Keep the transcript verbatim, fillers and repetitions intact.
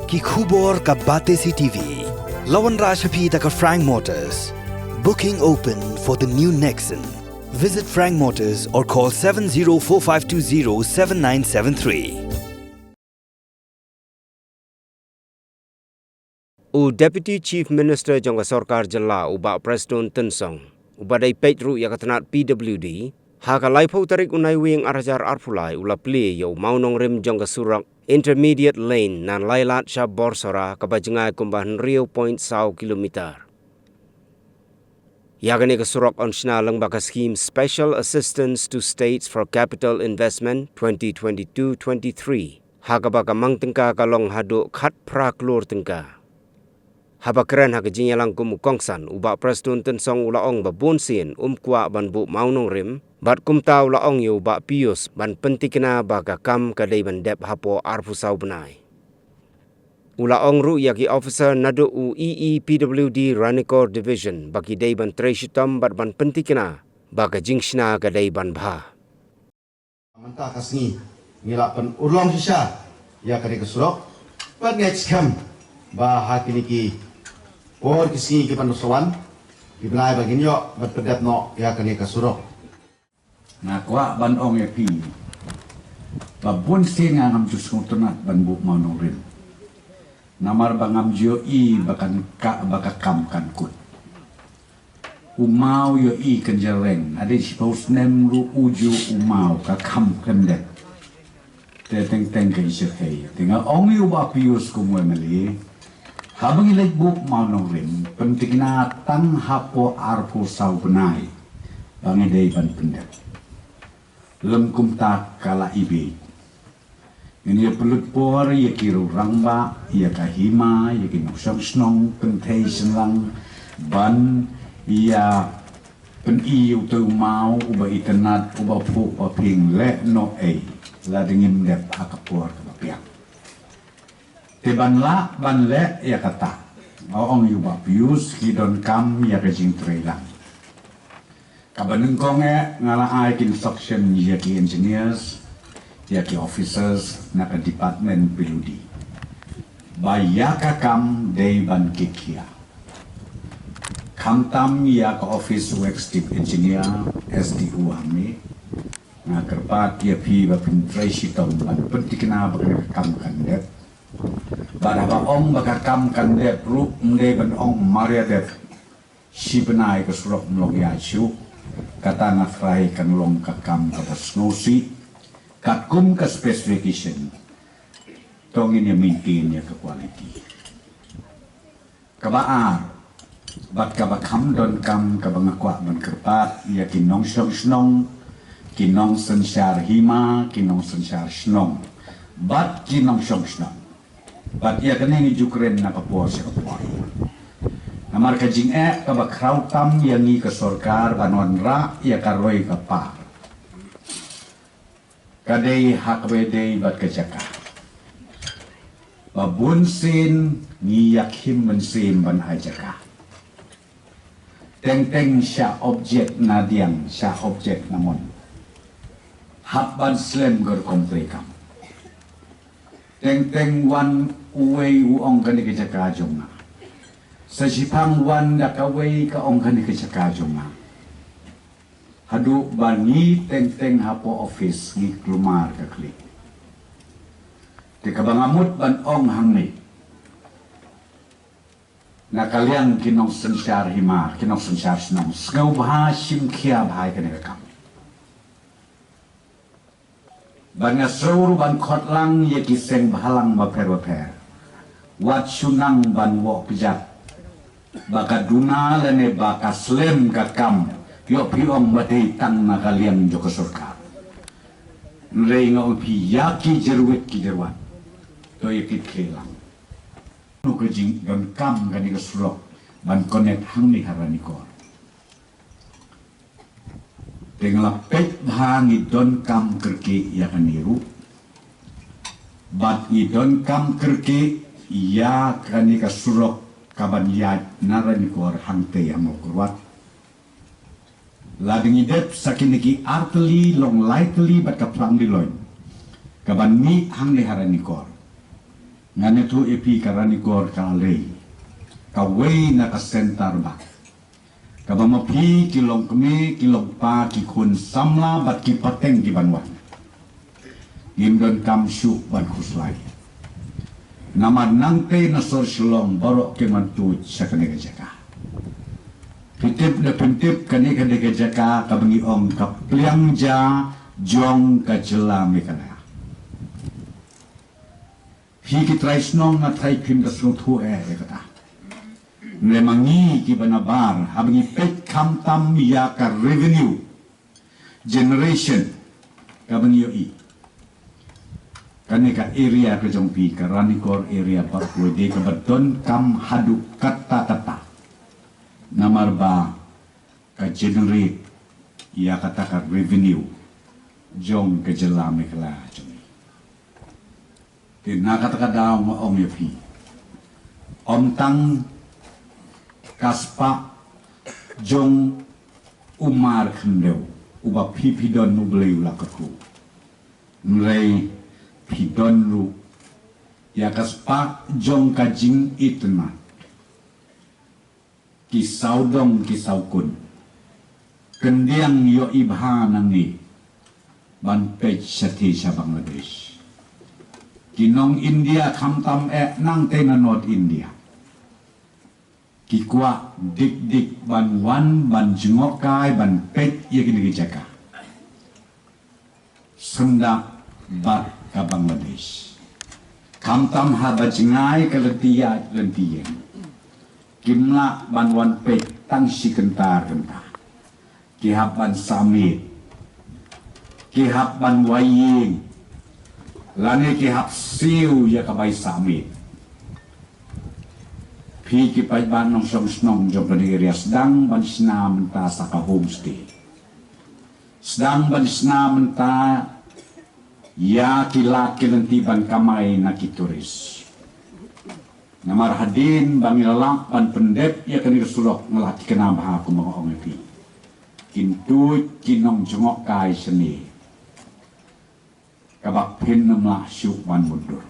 Ki khubor ka Batesi T V. La wanrah sha phi da ka Frank Motors. Booking open for the new Nexon. Visit Frank Motors or call seven zero four five two zero seven nine seven three. U Deputy Chief Minister jong ka sorkar jylla u Bah Prestone Tynsong, uba dei peit ruh ïa ka tnat P W D, ha ka laiphew tarik u Naiwieng ar hajar arphew lai u la plie ïa u mawnongrim jong ka surok Intermediate Lane na Lailad sha Borsora kaba jngai kumba hynriew point saw kilometer. Ïa kane ka surok yn shna lyngba ka scheme Special Assistance to States for Capital Investment twenty twenty-two twenty-three, ha kaba ka mang tyngka ka long haduh khatphra klur tyngka. Haba kren ha ka jingïalang kum u kongsan, u Bah Prestone Tynsong u la ong ba bun sien um kwah ban buh mawnongrim, bad kumta u la ong ïa u Bah Pius ban pyntikna ba ka kam ka dei ban dep hapoh arphew saw bnai. U la ong ruh ïa ki officer naduh u E E P W D Ranikor Division ba ki dei ban trei shitom bad ban pyntikna ba ka jingshna ka dei ban bha. Mynta ka sngi ngi la pynurlong shisha ïa kane ka surok. Bad ngi skhem ba ha kine ki por ki sngi ki ban sa wan, ki bnai ba ngin ïoh ban pyndep noh ïa kane ka surok. Nga kwah ban ong ïa phi ba bun sien nga ngam ju sngewtynnat ban buh mawnongrim. Namar ba ngam ju ïohi ba kan ka, ba ka kam kan kut. U maw ïohi kan jyrngam, hadien shiphew snem ruh u ju u maw ka kam khlem dep. Te teng teng ka ïa shyrkhei. Te nga ong ïa u Bah Pius kum u M L A, haba ngi leit buh mawnongrim, pyntikna tang hapoh arphew saw bnai ba ngi dei ban pyndep. Lym kumta ka la i bieit. Ngin ïa pynlut por ïa ki riew rangbah, ïa ka hima, ïa ki nongshong shnong, kynthei shynrang, ban ïa pyni ïa uto u maw uba itynnad, uba phuh ba pynleh noh ei, lada ngim dep ha ka por kaba biang. Te ban lah ban leh ïa kata, nga ong ïa u Bah Pius, ki donkam ïa ka jingtreilang. Kaba nyngkong eh nga la ai ki instruction ïa ki engineers, ïa ki officers na ka department P W D ba ïa ka kam dei ban kitkhia. Khamtam ïa ka office u executive engineer, S D O hangne, nga kyrpad ïa phi ba phin trei shitom ban pyntikna ba ka kam kan dep. Bad haba ong ba ka kam kan dep ruh, ym dei ban ong mar ïa dep. Shi bnai ka surok ym long ïa shuh, kata nga trai kan long ka kam kaba sngewsih, katkum ka specification, to ngin ïa maintain ïa ka quality. Kaba ar, bad kaba kham donkam kaba nga kwah ban kyrpad, ïa ki nongshong shnong, ki nongsynshar hima, ki nongsynshar shnong, bad ki nongshong shnong. Bad ïa kane ngi ju kren na ka por sha ka por. Namar ka jingeh kaba khraw tam ïa ngi ka sorkar ban wanrah ïa ka roi ka par, ka dei ha kaba dei bad ka jaka. Ba bun sien ngi ïa khim mynsiem ban ai jaka. Teng teng sha objek na diang, sha objek na mon. Hap ban slem ka rukom treikam. Teng teng wan uwei u ong kane ka jaka jong nga. Sa shiphang wan da kawei ka ong kane ka jaka jong nga. Haduh ba ngi teng teng hapoh office ngi kulmar ka khlieh. Te kaba nga mut ban ong hangne, na ka liang ki nongsynshar hima, ki nongsynshar shnong, sngewbha shim khia bha ïa kane ka kam. Ban nga sngewbha ban khot lang ïa ki seng bhalang bapher bapher. Wat shu nang ban wok kjat ba ka duna lane ba ka slem ka kam, ïoh phi ong ba dei tang na ka liang jong ka sorkar. Hynrei nga ong phi ïa ki jyrwit ki jyrwat, to ïa ki khie lang. Nukajing donkam kane ka surok ban connect hangne ha Ranikor. Te nga la peit bha ngi donkam kyrkieh ïa kane ruh. Bad ngi donkam kyrkieh ïa kane ka surok kaban ïaid na Ranikor hangtei ha Mawkyrwat. Lada ngi dep sa kine ki artylli, long laitylli bad ka phlang Diloin kaban mih hangne ha Ranikor. Ngan ïathuh ïa phi ka Ranikor ka la lei, kawei na ka center bad kaba ma phi ki long kmie, ki long pa, ki khun samla bad ki pateng ki ban wan. Ngim donkam shuh ban khuslai. Namar nangtei na sor Shillong baroh ki man tuid sha kane ka jaka. Phi tip ne phim tip, kane ka dei ka jaka kaba ngi ong ka pliang ja jong ka jylla Meghalaya. Phi ki trai shnong, nga trai phim da sngewthuh eh ïa kata. Hynrei ma ngi kiba nabar, haba ngi peit khamtam ïa ka revenue generation kaba ngi ïohi, kane ka area ka jong phi, ka Ranikor area, bad kawei de kaba donkam haduh katta katta. Namar ba ka generate ïa kata ka revenue jong ka jylla Meghalaya jong ngi. Te na kata ka daw nga ong ïa phi, ym tang ka spah jong u mar khyndew uba phi phi don, U Blei u la kyrkhu, hynrei phi don ruh ïa ka spah jong ka jingitynnad. Ki sawdong ki sawkun, khyndiat ïohi bha na ngi ban peit shathie sha Bangladesh. Ki nong India khamtam eh nangtei na North India, ki kwah dik dik ban wan ban jngohkai ban peit ïa kine ki jaka, synda bad ka Bangladesh. Khamtam haba jngai ka lynti ïaid lynti ïeng, kim lah ban wan peit tang shi kynta ar kynta. Ki hap ban sah miet, ki hap ban wai ïing, lane ki hap siew ïa ka bai sah miet. Phi ki paidbah nongshong shnong jong kane ka area, sdang ban shna mynta sa ka homestay. Sdang ban shna mynta ïa ki lad ki lynti ban kamai na ki tourist. Namar hadien ba ngi la lah ban pyndep ïa kane ka surok, nga la thikna bha kumba nga ong ïa phi, kin tuid ki nongjngohkai shane, kaba phin ym lah shuh ban mutdur.